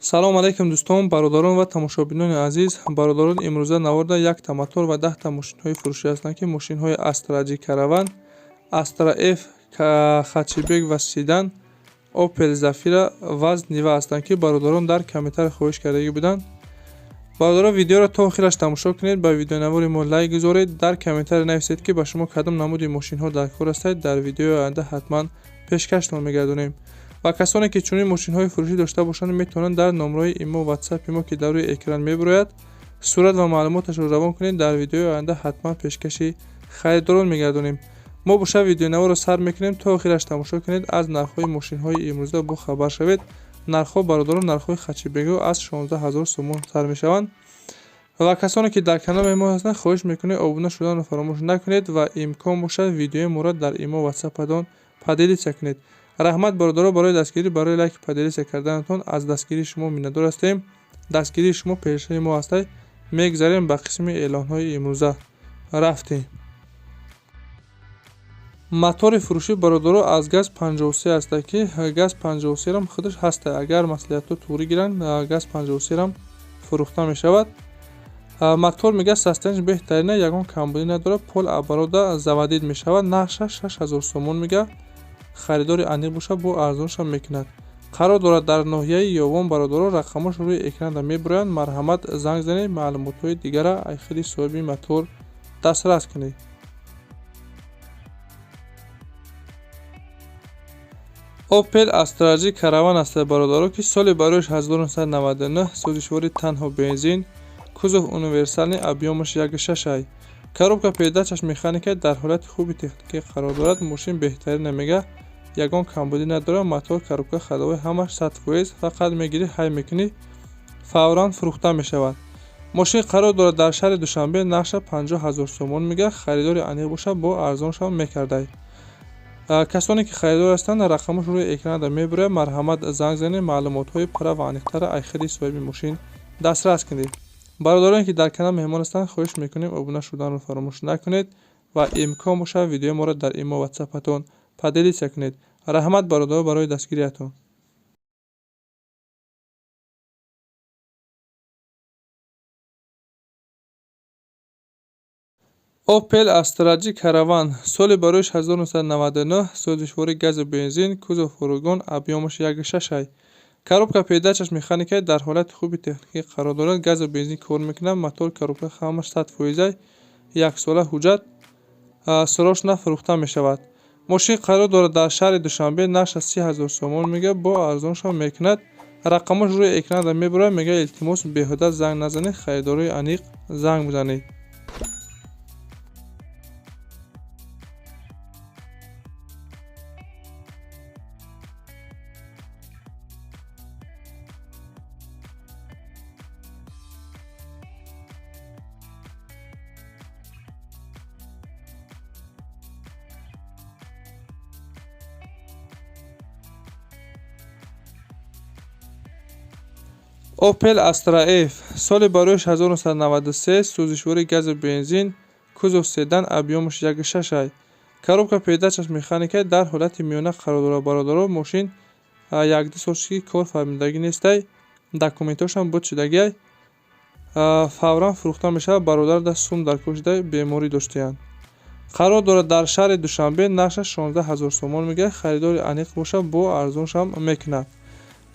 Салом алейкум дӯстон, бародарон ва тамошобинони азиз. Бародарон, имрӯза наворда якта мотор ва 10та мошинҳои фурӯшӣ ҳастанд, ки мошинҳои Astra G Caravan, Astra F хэтчбек ва седан, Opel Zafira ва Niva ҳастанд, ки бародарон дар комментар хоҳиш кардагӣ буданд. Бародарон, видеоро то охираш тамошо кунед, ба видеонавори мо лайк гузоред, дар комментар нависед, ки ба шумо кадом намуди мошинҳо дар кор ҳастанд. Дар видеои оянда ҳатман пешкаштон мегардонем. Ва касоне ки чунин мошинҳои фурӯшӣ дошта бошанд, метавонанд дар номрои имо ватсапи мо, ки дар рӯи экран мебарояд, сурат ва маълумоташро равон кунед. Дар видеои оянда ҳатман пешкаши харидорон мегардонем. Мо боша видеонаворро сар мекунем, то охираш тамошо кунед, аз нархҳои мошинҳои имрӯза бохабар шавед. Нархҳо, бародарон, нархҳои хэтчбекҳо аз 16 000 сомон сар мешаванд. Ва касоне ки дар канали мо ҳастанд, хоҳиш мекунем обуна шуданро фаромӯш накунед ва имкон бошад видеои моро дар имо ватсапатон поделиться кунед. Раҳмат, бародаро, барои дастгирӣ, барои лайк поделиться карданатон. Аз дастгирии шумо миннатдор ҳастем. Дастгирии шумо пешаи мо ҳастад. Мегзарем ба қисми эълонҳои имрӯза. Рафтем. Мотори фурӯшӣ, бародаро, аз газ 53 ҳастад, ки газ 53-рам худаш ҳастад. Агар маслиҳатҳо туғрӣ гиранд, газ 53-рам фурӯхта мешавад. Мотор мега состояниш беҳтарина, ягон камбудӣ надорад, полоборота заводить мешавад. Нархаш 6000 сомон мега. Харидори аниқ бошад, бо арзоншам мекунад. Қарор дорад дар ноҳияи Ёвон, бародаро, рақамош рӯи экранда мебароянд. Марҳамат, занг занед, маълумотҳои дигара аз худи соҳиби мотор дастрас кунед. Opel Astra G Caravan аст, бародаро, ки соли барояш 1999, сӯзишвори танҳо бензин, кузов универсальный, объёмаш 1,6 ай. Коробка передачаш механика, дар ҳолати хуби техникӣ қарор дорад. Мошин беҳтарина мега, ягон камбудӣ надорад. Мотор, коробка, ходовой ҳамаш 100%, фақат мегирӣ, ҳай мекунӣ, фавран фурӯхта мешавад. Мошин қарор дорад дар шаҳри Душанбе, нархша 50 000 сомон мега. Харидори аниқ бошад, бо арзоншам мекардай. Касоне ки харидор ҳастанд, рақамош рӯи экранда мебарояд. Марҳамат, занг занед, маълумотҳои пурра ва аниқтара аз худи соҳиби мошин дастрас кунед. Бародароне ки дар канал меҳмон ҳастанд, хоҳиш мекунем обуна шуданро фаромӯш накунед ва имкон бошад видеои моро дар имо ватсапатон поделиться кунед. Раҳмат, бародаро, барои дастгириятон. Opel Astra G Caravan соли барояш 1999, сӯзишвори газу бензин, кузов фургон, объёмаш 1,6 ай. Коробка передачаш механика, дар ҳолати хуби техникӣ қарор дорад, газу бензин кор мекунад, мотор, коробка ҳамаш 100%, яксола ҳуҷҷат, срочно фурӯхта мешавад. Мошин қарор дорад дар шаҳри Душанбе, нархаш 30 000 сомон мега, бо арзоншам мекунад. Рақамош рӯи экранда мебарояд, мега илтимос, беҳуда занг назанед, харидорои аниқ занг бизанед. Opel Astra F соли барояш 1993, сӯзишвори газу бензин, кузов седан, объёмаш 1,6 ай. Коробка передачаш механика, дар ҳолати миёна қарор дорад, бародаро. Мошин як-ду сол шуд, ки кор фармудагӣ нестай, документҳошам буд шудагиай. Фавран фурӯхта мешавад. Бародар даст сум дар кор шуда, беморӣ доштиянд. Қарор дорад дар шаҳри Душанбе, нархаш 16 000 сомон мега. Харидори аниқ бошад, бо арзоншам мекунад.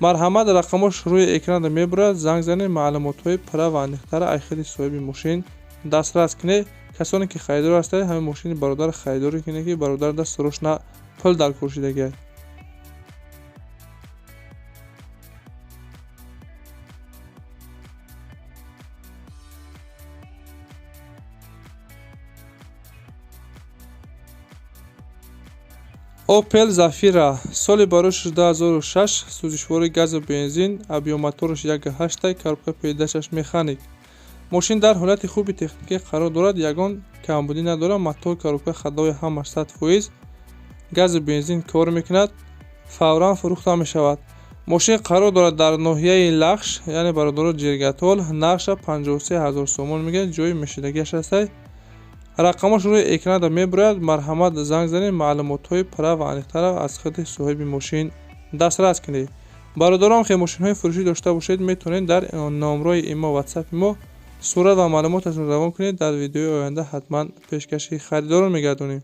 Марҳамат, рақамош рӯи экранда мебарояд, занг занед, маълумотҳои пурра ва аниқтара аз худи соҳиби мошин дастрас кунед. Касоне ки харидор ҳастанд, ҳамин мошини бародар харидорӣ кунед, ки бародар даст срочно пул дар кор шудагиай. Opel Zafira соли барояш 2006, сӯзишвори газу бензин, объём мотораш 1,8, коробка передачаш механик. Мошин дар ҳолати хуби техникӣ қарор дорад, ягон камбудӣ надорад, мотор, коробка, ходовой ҳамаш 100%, газу бензин кор мекунад, фавран фурӯхта мешавад. Мошин қарор дорад дар ноҳияи Лахш, яъне, бародаро, Ҷиргатол, нархша 53 000 сомон мега, ҷои мешидагиаш ҳастай. Рақамош рӯи экранда мебарояд, марҳамат, занг занед, маълумотҳои пурра ва аниқтара аз худи соҳиби мошин дастрас кунед. Бародарон, хе мошинҳои фурӯшӣ дошта бошед, метавонед дар номрои имо WhatsApp мо сурат ва маълумоташро равон кунед. Дар видеои оянда ҳатман пешкаши харидорон мегардонем.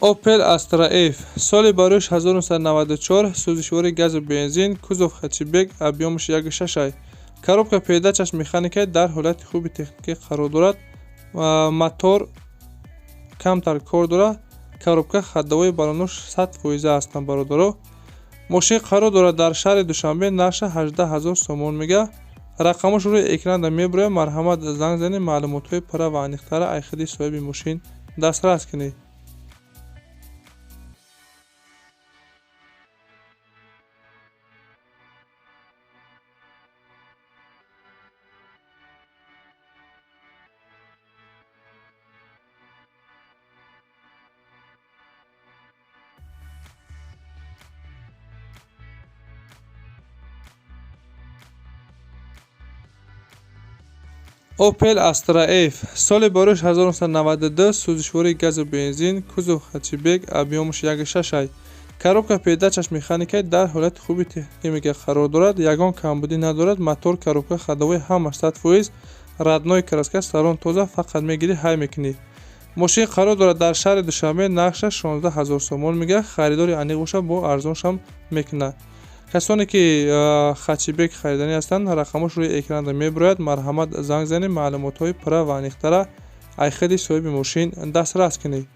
Opel Astra F соли барош 1994, сӯзишвори газу бензин, кузов хэтчбек, объёмаш 1,6. Коробка передачаш механика, дар ҳолати хуби техникӣ қарор дорад. Мотор камтар кор дорад. Коробка ходовой баллонош 100% ҳастанд бародаро. Мошин қарор дорад дар шаҳри Душанбе, нархша 18 000 сомон мега. Рақамош рӯи экранда мебарояд. Марҳамат, занг занед, маълумотҳои пурра ва аниқтара айхиди соҳиби мошин дастрас кунед. Opel Astra F соли барош 1992, сӯзишвори газу бензин, кузов хэтчбек, объёмаш 1,6. Коробка передачаш механика, дар ҳолати хуби техникӣ мега қарор дорад, ягон камбудӣ надорад. Мотор, коробка, ходовой ҳамаш 100%, родной краска, салон тоза, фақат мегирӣ ҳай мекунӣ. Мошин қарор дорад дар шаҳри Душанбе, нархша 16 000 сомон мега. Харидори аниқ бошад, бо арзоншам мекунад. Касоне ки хэтчбек хариданӣ ҳастанд, рақамош рӯи экранда мебарояд. Марҳамат, занг занед, маълумотҳои пурра ва аниқтара айхиди соҳиби мошин дастрас кунед.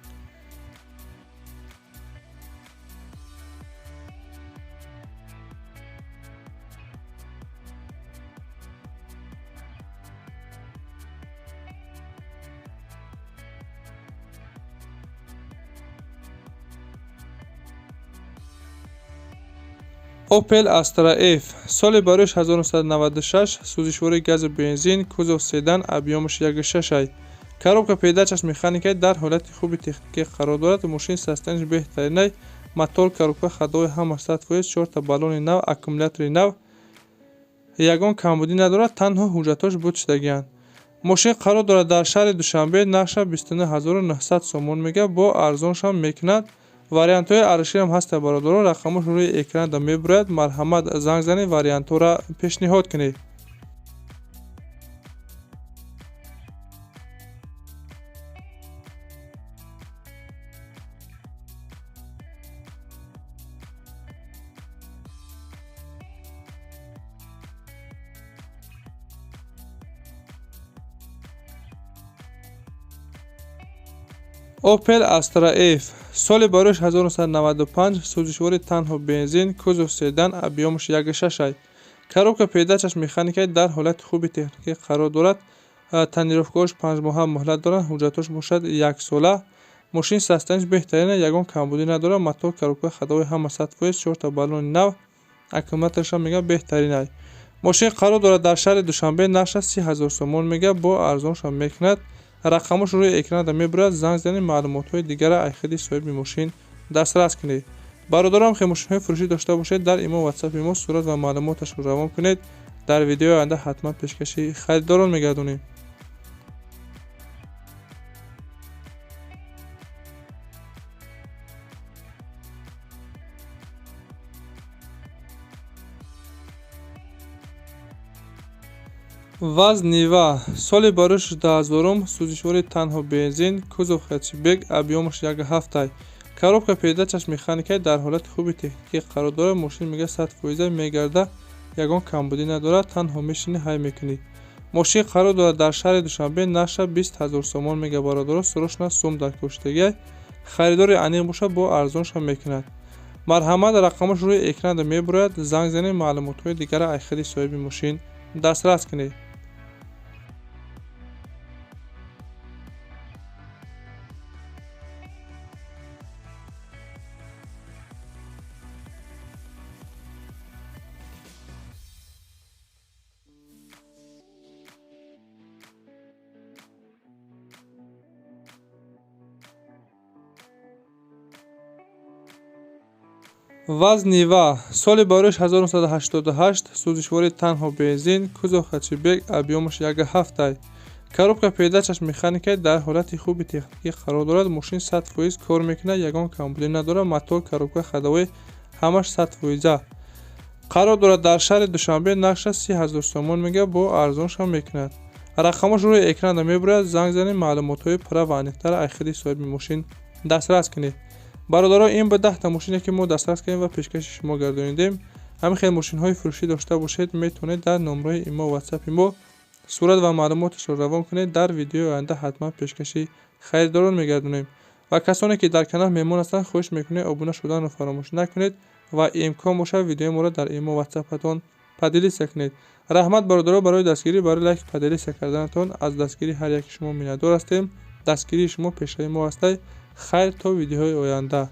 Opel Astra F соли барош 1996, сӯзишвори газу бензин, кузов седан, объёмаш 1,6. Коробка передачаш механика, дар ҳолати хуби техникӣ қарор дорад. Мошин состояниш беҳтаринай. Мотор, коробка, ходовой ҳамаш 100%, чорта баллони нав, аккумулятори нав, ягон камбудӣ надорад, танҳо ҳуҷҷатҳош буд шудагианд. Мошин қарор дорад дар шаҳри Душанбе, нархша 29 900 сомон мега, бо арзоншам мекунад. Вариантҳои арзишиам ҳастанд бародарон, рақамош рӯи экранда мебарояд. Марҳамат, занг занед, вариантҳоро пешниҳод кунед. Opel Astra F соли барош 1995, сӯзишвори танҳо бензин, кузов седан, объёмаш 1,6. Коробка передачаш механика, дар ҳолати хуби техникӣ қарор дорад. Тонировкаҳош 5 моҳа муҳлат доранд, ҳуҷҷатҳош бошад яксола. Мошин состояниш беҳтарина, ягон камбудӣ надорад. Мотор, коробка, ходовой ҳама 100%, чорта баллони нав, аккумуляторашам мега беҳтаринай. Мошин қарор дорад дар шаҳри Душанбе, нархша 30 000 сомон мега, бо арзоншам мекунад. Рақамош рӯи экранда мебарояд. Занг занед, маълумотҳои дигара айхиди соҳиби мошин дастрас кунед. Бародарон, хе мошинҳои фурӯшӣ дошта бошед, дар имо WhatsApp мо сурат ва маълумоташро равон кунед. Дар видеои оянда ҳатман пешкаши харидорон мегардонем. ВАЗ Нива соли барош 2000, сӯзишвори танҳо бензин, кузов хэтчбек, объёмаш 1,7. Коробка передачаш механика, дар ҳолати хуби техникӣ қарор дорад. Мошин мега 100% мегарда, ягон камбудӣ надорад, танҳо мешинӣ ҳай мекунӣ. Мошин қарор дорад дар шаҳри Душанбе, нархша 20 000 сомон мега. Бародаро, срочно сум дар кӯштагиай. Харидори аниқ бошад, бо арзоншам мекунад. Марҳамат, рақамош рӯи экранда мебарояд. Занг занед, маълумотҳои дигара айхиди соҳиби мошин дастрас кунед. ВАЗ Нива, соли бароиш 1988, сӯзишворӣ танҳо бензин, кузов хэтчбек, объём аш 1,7. Коробка передач аш механика, дар ҳолати хуби техникӣ қарор дорад. Мошин 100% кор мекунад, ягон камбудӣ надорад. Мотор, коробка, ходовой ҳамаш 100%. Қарор дорад дар шаҳри Душанбе, нархша 30 000 сомон мега, бо арзоншам мекунад. Рақамош рӯи экранда мебурад, занг занед, маълумотҳои пурра ва аниқтар аз худи соҳиби мошин дастрас кунед. Бародаро, ин ба 10та мошине, ки мо дастрас кардем ва пешкаши шумо гардонидем. Ҳамин хел мошинҳои фурӯшӣ дошта бошед, метавонед дар номрои имо, ватсапи мо сурат ва маълумоташро равон кунед. Дар видеои оянда ҳатман пешкаши харидорон мегардонем. Ва касоне, ки дар канал меҳмон ҳастанд, хоҳиш мекунем, обуна шуданро фаромӯш накунед ва имкон бошад, видеои моро дар имо, ватсапатон поделиться кунед. Раҳмат, бародаро, барои дастгирӣ, барои лайк, поделиться карданатон. Аз дастгирии ҳар яки шумо миннатдор ҳастем. Дастгирии шумо пешравии мо ҳастай. Хайр, то видеоҳои оянда.